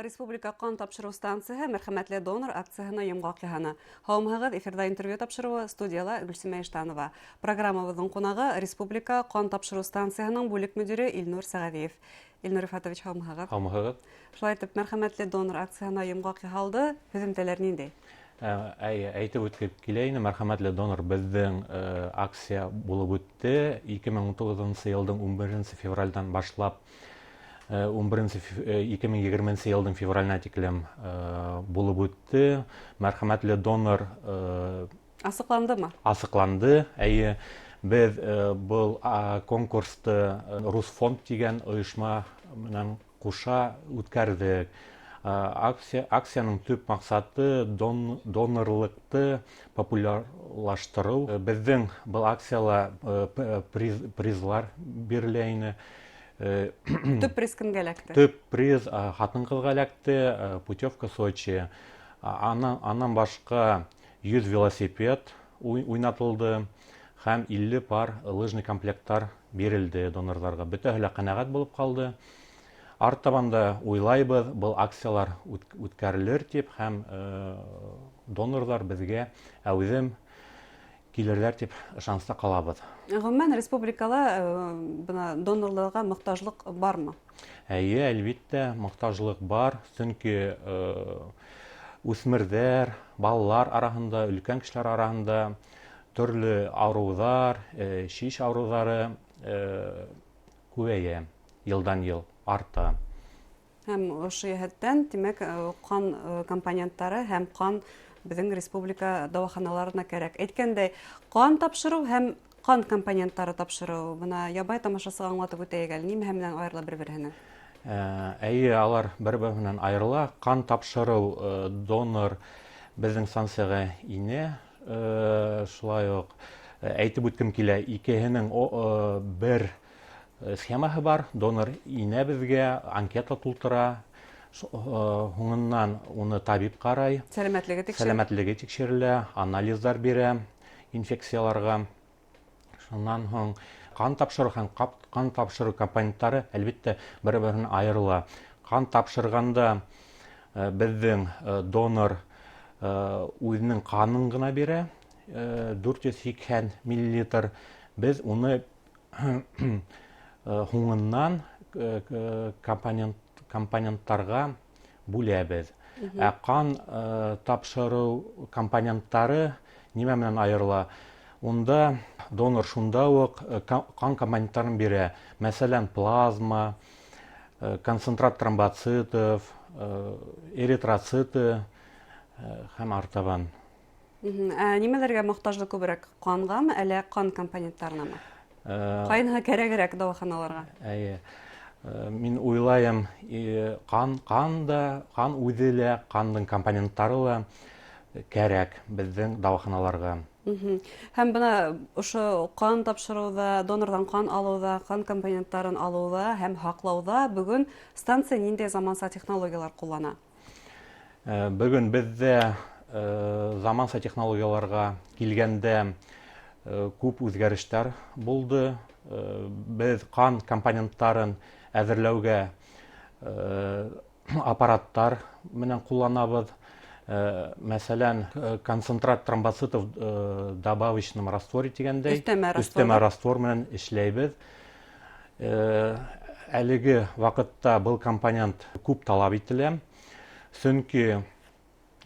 Республика ҡан тапшырыу станцияһы «Мәрхәмәтле донор» акцияһына йомғаҡ яһаны. Һаумыһығыҙ, эфирҙа интервью тапшырыуы, студияла Гөлсимә Иштанова. Программабыҙҙың ҡунағы — Республика ҡан тапшырыу станцияһының бүлек мөдире Илнур Сәғәҙиев. Илнур Рифатович, һаумыһығыҙ! Һаумыһығыҙ! Шулай итеп, «Мәрхәмәтле донор» акцияһына йомғаҡ яһалды. Һөҙөмтәләр ниндәй? Әй, әйтеп үткеп килә ине, «Мәрхәмәтле донор» беҙҙең акция булып үтте 2019 йылдың 11 февралдән башлап 11 2020 йылдың февраленә тиклем булып үтте. «Мәрхәмәтле донор» Асыҡландымы? Асыҡланды, әйе. Беҙ был конкурсты Русфонд тигән ойошма менән ҡуша үткәрҙек. Акцияның төп маҡсаты — донорлыҡты популярлаштырыу. Беҙҙең был акцияла призлар бирелә ине. Төп приз кемгә эләкте? Төп приз ҡатын-ҡыҙға эләкте, путевка Сочи. Анан башҡа 100 велосипед уйнатылды һәм 50 пар лыжный комплекттар бирелде донорҙарға. Бөтәһе лә ҡәнәғәт булып ҡалды. Артабан да уйлайбыҙ, был акциялар үткәрелер тип һәм донорҙар беҙгә әүҙем килерҙәр тип ышаныста ҡалабыҙ. Ғөмүмән, республикала бына донорларға мохтажлыҡ бармы? Эйе, әлбиттә, мохтажлыҡ бар, сөнки үҫмерҙәр, балалар араһында, өлкән кешеләр араһында төрлө ауырыуҙар, шеш ауырыуҙары күбәйә, йылдан йыл арта. Һәм ошо йәһәттән, тимәк, ҡан компоненттары һәм ҡан беҙҙең республика дауаханаларына кәрәк. Әйткәндәй, ҡан тапшырыу һәм ҡан компоненттары тапшырыу, бына ябай тамашасыға аңлатып үтәйек әле, нимәһе менән айырыла бер-береһенән? Эйе, алар бер-береһе менән айырыла. Ҡан тапшырыу: донор беҙҙең станцияға инә, шулай уҡ әйтеп үткем килә, икеһенең бер схемаһы бар. Донор инә беҙгә, анкета тултыра, һуңынан уны табип ҡарай. Сәләмәтлеге тикшерелә. Сәләмәтлеге тикшерелә, анализдар бирә инфекцияларға. Шунан һуң ҡан тапшырыу һәм ҡан тапшырыу компоненттары, әлбиттә, бер-береһенән айырыла. Ҡан тапшырғанда беҙҙең донор үҙенең ҡанын ғына бирә, 480 миллилитр. Беҙ уны һуңынан компоненттарға бүләбеҙ. Ә ҡан тапшырыу компоненттары нимә менән айырыла? Унда донор шунда уҡ ҡан компоненттарын бирә. Мәҫәлән, плазма, концентрат тромбоцитов, эритроциты һәм артабан. Ә нимәләргә мохтажлыҡ күберәк? Ҡанғамы, әллә ҡан компоненттарынамы? Ҡайһыһы кәрәгерәк дауаханаларға? Эйе. Мин уйлайым, ҡан да, ҡан үҙе лә, ҡандың компоненттары ла кәрәк беҙҙең дауаханаларға. Һәм бына ошо ҡан тапшырыуҙа, донорҙан ҡан алыуҙа, ҡан компоненттарын алыуҙа һәм һаҡлауҙа бөгөн станция ниндәй заманса технологиялар ҡуллана? Бөгөн беҙҙә заманса технологияларға килгәндә күп үҙгәрештәр булды. Беҙ ҡан компоненттарын әҙерләүгә аппараттар менән ҡулланабыҙ. Мәҫәлән, концентрат тромбоцитов добавочном растворе тигәндәй, Өҫтәмә раствор. Өҫтәмә раствор менән эшләйбеҙ. Әлеге ваҡытта был компонент күп талап ителә, сөнки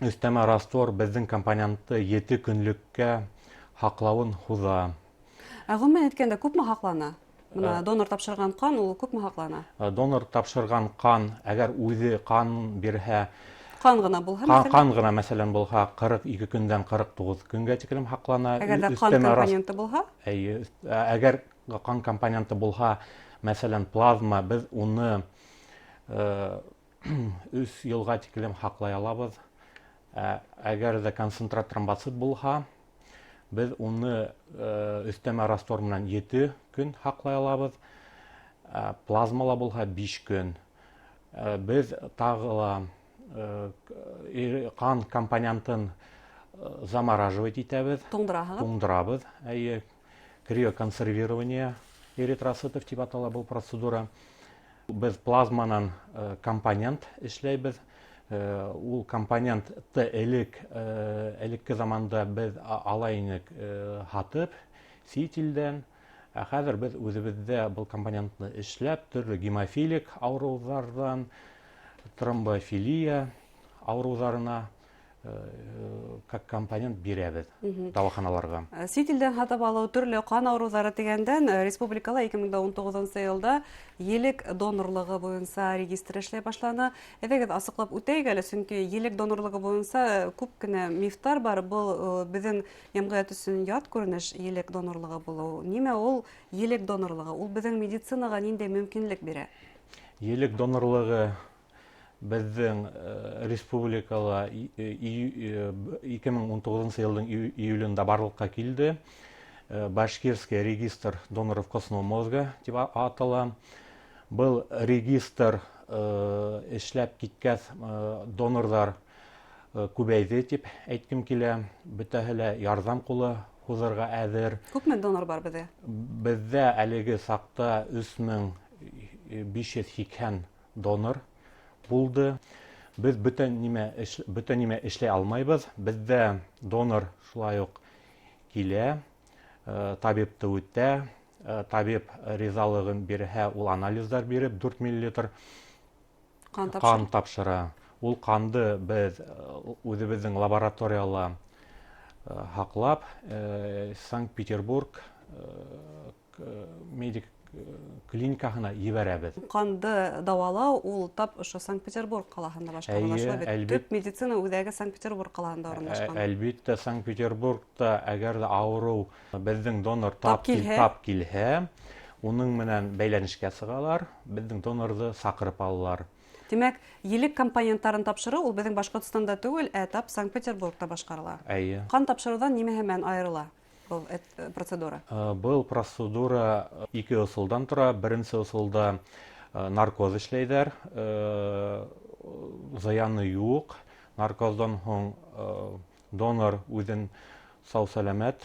өҫтәмә раствор беҙҙең компонентты 7 көнлөккә һаҡлауын һуҙа. Ә ғөмүмән әйткәндә, күпме һаҡлана? Бына донор тапшырған ҡан ул күпме һаҡлана? Донор тапшырған ҡан, әгәр үҙе ҡан бирһә, Ҡан ғына булһа, ҡан, мәҫәлән? Ҡан ғына, мәҫәлән, булһа, 42 көндән 49 көнгә тиклем һаҡлана. Әгәр ҙә ҡан Өҫтәмә компоненты булһа? Эйе, әгәр ҡан компоненты булһа, мәҫәлән, плазма, беҙ уны 3 йылға тиклем һаҡлай алабыҙ. Әгәр ҙә концентрат тромбоцит булһа, беҙ уны өҫтәмә раствор менән 7 көн һаҡлай алабыҙ. Плазмала булһа, 5 көн. Беҙ тағы ла ҡан компонентын замораживать итәбеҙ. Туңдыраһығыҙ? Туңдырабыҙ. Эйе, криоконсервирование эритроцитов тип атала был процедура. Беҙ плазманан компонент эшләйбеҙ. Ул компонентты элекке заманда беҙ ала инек һатып сит илдән. Ә хәҙер беҙ үҙебеҙҙә был компонентны эшләп, төрлө гемофилик ауырыуҙарҙан, тромбофилия ауырыуҙарына как компонент бирәбеҙ дауаханаларға. Сит илдән һатып алыу, төрлө ҡан ауырыуҙары тигәндән, республикала 2019 йылда елек донорлығы буйынса регистр эшләй башланы. Әйҙәгеҙ, асыҡлап үтәйек әле, сөнки елек донорлығы буйынса күп кенә мифтар бар. Был беҙҙең йәмғиәт өсөн ят күренеш, елек донорлығы булыу. Нимә ул елек донорлығы? Ул беҙҙең медицинаға ниндәй мөмкинлек бирә? Елек донорлығы беҙҙең республикала 2019 йылдың июлендә барлыҡҡа килде. Башкирский регистр доноров костного мозга тип атала. Был регистр эшләп киткәс, донорҙар күбәйҙе тип әйткем килә. Бөтәһе лә ярҙам ҡулы һуҙырға әҙер. Күпме донор бар беҙҙә? Беҙҙә әлеге саҡта 3580 донор булды. Беҙ бөтә нимә эшләй алмайбыҙ. Беҙҙә донор шулай уҡ килә, табипты үтә, табип ризалығын бирһә, ул анализдар биреп, 4 миллилитр ҡан ҡан тапшыра. Ул ҡанды беҙ үҙебеҙҙең лабораторияла һаҡлап, Санкт-Петербург медик клиникаһына ебәрәбеҙ. Ҡанды дауалау ул тап ошо Санкт-Петербург ҡалаһында башҡарыла, Эйе, шулай бит? Төп медицина үҙәге Санкт-Петербург ҡалаһында урынлашҡан. Әлбиттә, Санкт-Петербургта әгәр ҙә ауырыу беҙҙең донор тап килһә, тап килһә, уның менән бәйләнешкә сығалар, беҙҙең донорҙы саҡырып алалар. Тимәк, елек компоненттарын тапшырыу ул беҙҙең Башҡортостанда түгел, ә тап Санкт-Петербургта башҡарыла. Эйе. Ҡан тапшырыуҙан нимәһе менән айырыла был процедура? Был процедура ике ысулдан тора. Беренсе ысулда наркоз эшләйҙәр, зыяны юҡ. Наркоздан һуң донор үҙен сау-сәләмәт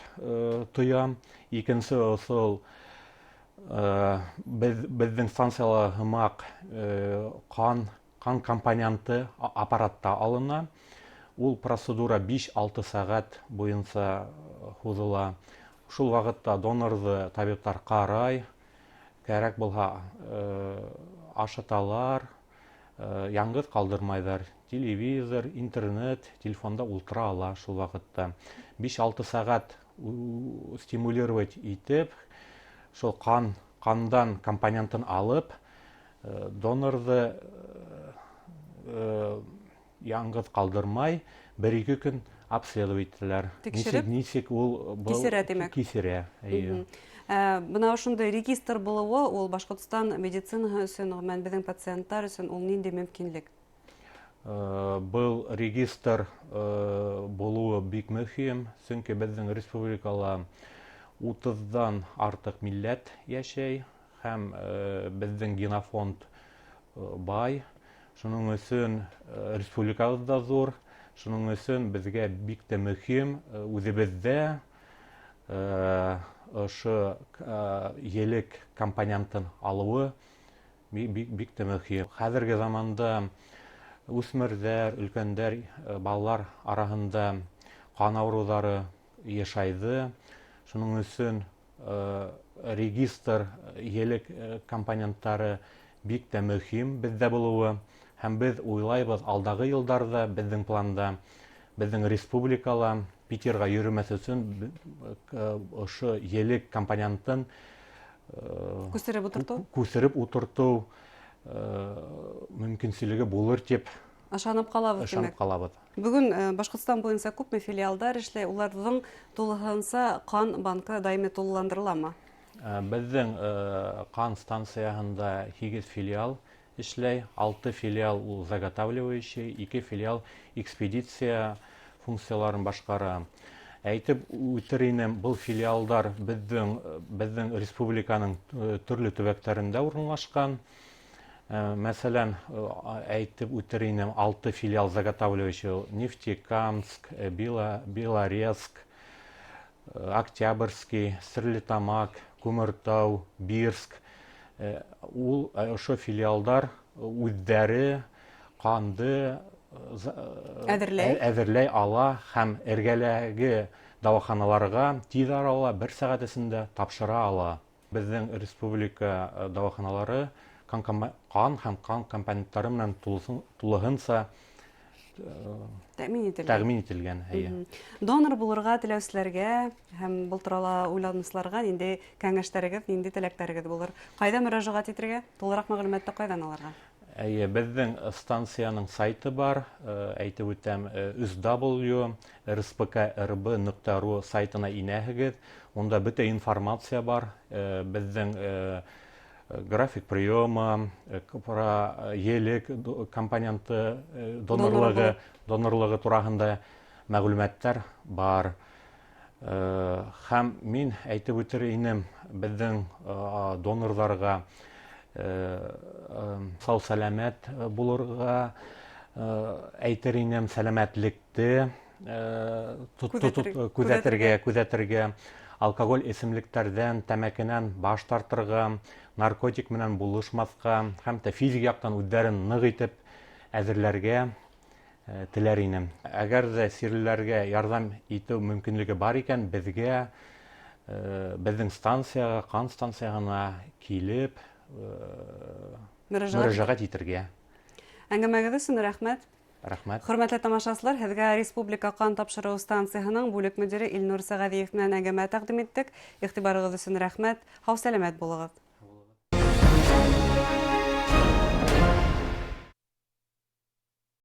тоя. Икенсе ысул, беҙҙең станцияла һымаҡ, ҡан компоненты аппаратта алына. Ул процедура биш-алты сәғәт буйынса һуҙыла. Шул ваҡытта донорҙы табиптар ҡарай, кәрәк булһа, ашаталар, яңғыҙ ҡалдырмайҙар. Телевизор, интернет, телефонда ултыра ала шул ваҡытта. Биш-алты сәғәт стимулировать итеп, шул ҡандан компонентын алып, донорҙы яңғыҙ ҡалдырмай, бер-ике көн обследовать итәләр. Тикшереп? Нисек ул был Кисерә, тимәк. Кисерә, эйе. Бына ошондай регистр булыуы ул Башҡортостан медицинаһы өсөн, ғөмүмән, беҙҙең пациенттар өсөн ул ниндәй мөмкинлек? Был регистр булыуы бик мөһим, сөнки беҙҙең республикала утыҙҙан артыҡ милләт йәшәй һәм беҙҙең генофонд бай. Шуның өсөн республикабыҙ ҙа ҙур. Шуның өсөн беҙгә бик тә мөһим үҙебеҙҙә ошо елек компонентын алыуы бик тә мөһим. Хәҙерге заманда үҫмерҙәр, өлкәндәр, балалар араһында ҡан ауырыуҙары йышайҙы. Шуның өсөн регистр елек компоненттары бик тә мөһим беҙҙә булыуы. Һәм беҙ уйлайбыҙ, алдағы йылдарҙа беҙҙең планда, беҙҙең республикала Питерға йөрөмәҫ өсөн ошо елек компонентын Күсереп ултыртыу? Күсереп ултыртыу мөмкинселеге булыр тип Ышанып ҡалабыҙ, ышанып тимәк. ҡалабыҙ. Бөгөн Башҡортостан буйынса күпме филиалдар эшләй, уларҙың тулыһынса ҡан банкы даими тулыландырыламы? Беҙҙең ҡан станцияһында 8 филиал эшләй, 6 филиал ул заготавливающий, 2 филиал экспедиция функцияларын башҡара. Әйтеп үтер инем, был филиалдар беҙҙең республиканың төрлө төбәктәрендә урынлашҡан. Мәҫәлән, әйтеп үтер инем, 6 филиал заготавливающий Нефтекамск, Белорецк, Октябрьский, Стерлитамак, Күмертау, Бирск. Ул ошо филиалдар үҙҙәре ҡанды әҙерләй, әҙерләй ала һәм эргәләге дауаханаларға тиҙ арала бер сәғәт эсендә тапшыра ала. Беҙҙең республика дауаханалары ҡан һәм ҡан компоненттары менән тулыһынса тәьмин ителгән. Тәьмин ителгән, эйе. Донор булырға теләүселәргә һәм был турала уйланыусыларға ниндәй кәңәштәрегеҙ, ниндәй теләктәрегеҙ булыр? Ҡайҙа мөрәжәғәт итергә? Тулыраҡ мәғлүмәтте ҡайҙан алырға? Эйе, беҙҙең станцияның сайты бар, әйтеп үтәм, өс W R S P K R B нөктә ру сайтына инәһегеҙ. Унда бөтә информация бар, беҙҙең график приема, про елек компоненты, донорлығы тураһында мәғлүмәттәр бар. Һәм мин әйтеп үтер инем, беҙҙең донорҙарға сау-сәләмәт булырға, әйтер инем, сәләмәтлекте күҙәтергә, алкоголь эсемлектәрҙән, тәмәкенән баш тартырға, наркотик менән булышмаҫҡа һәм дә физик яҡтан үҙҙәрен ныҡ итеп әҙерләргә теләр инем. Әгәр ҙә сирлеләргә ярҙам итеү мөмкинлеге бар икән, беҙҙең станцияға, ҡан станцияһына килеп, мөрәжәғәт итергә. Әңгәмәгеҙ өсөн рәхмәт. Рәхмәт. Хөрмәтле тамашасылар, һеҙгә Республика ҡан тапшырыу станцияһының бүлек мөдире Илнур Сәғәҙиев менән әңгәмә тәҡдим иттек. Иғтибарығыҙ өсөн рәхмәт. Һау-сәләмәт булығыҙ.